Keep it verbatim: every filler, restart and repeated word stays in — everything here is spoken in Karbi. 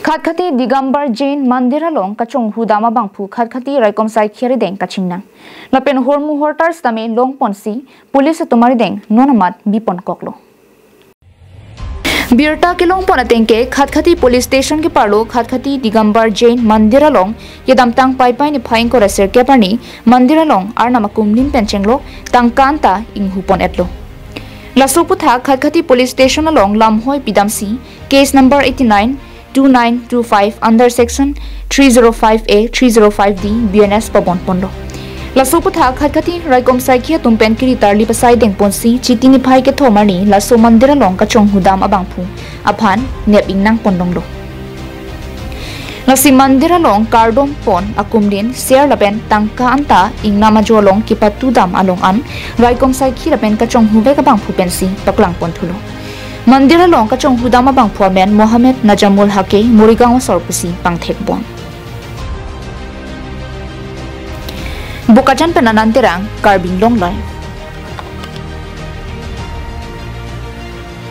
Khatkhati Digambar Jain Mandir along kachonghu dam abangphu Khatkhati raikom saikhi arideng kachingnang. Lapen hormu hortar sitame longponsi police atum arideng non amat biponkoklo. Birta kelongpon atengke Khatkhati Police Station keparlo Khatkhati Digambar Jain Mandir along kedamtang Paipai niphai ingkoi ra sirkep arni Mandir along Arnam akumlin pen chenglok tangka anta inghupon-etlo. Laso aputhak Khatkhati Police Station along lamhoi pidamsi case number eighty nine two nine two five under section three zero five A, three zero five D B N S pabonponlo. Laso aputhak Khatkhati raikom saikhi atum pen kiri tarli pasai dengponsi Chiti niphai kethom arni laso Mandir along kachonghu dam abangphu aphan nep ingnangpon longlo. Lasi Mandir along kardompon akumlin ser lapen tangka anta ingnam ajo along kepatu dam along an raikom saikhi lapen kachonghuvek abangphu pensi paklangponthulo. Mandir along kachonghu dam abangphu amen Mohammed Najamul Hake, Morigaon asor pusi pangthekpon. Bokajan pen Anand Terang, Karbi Anglong Live.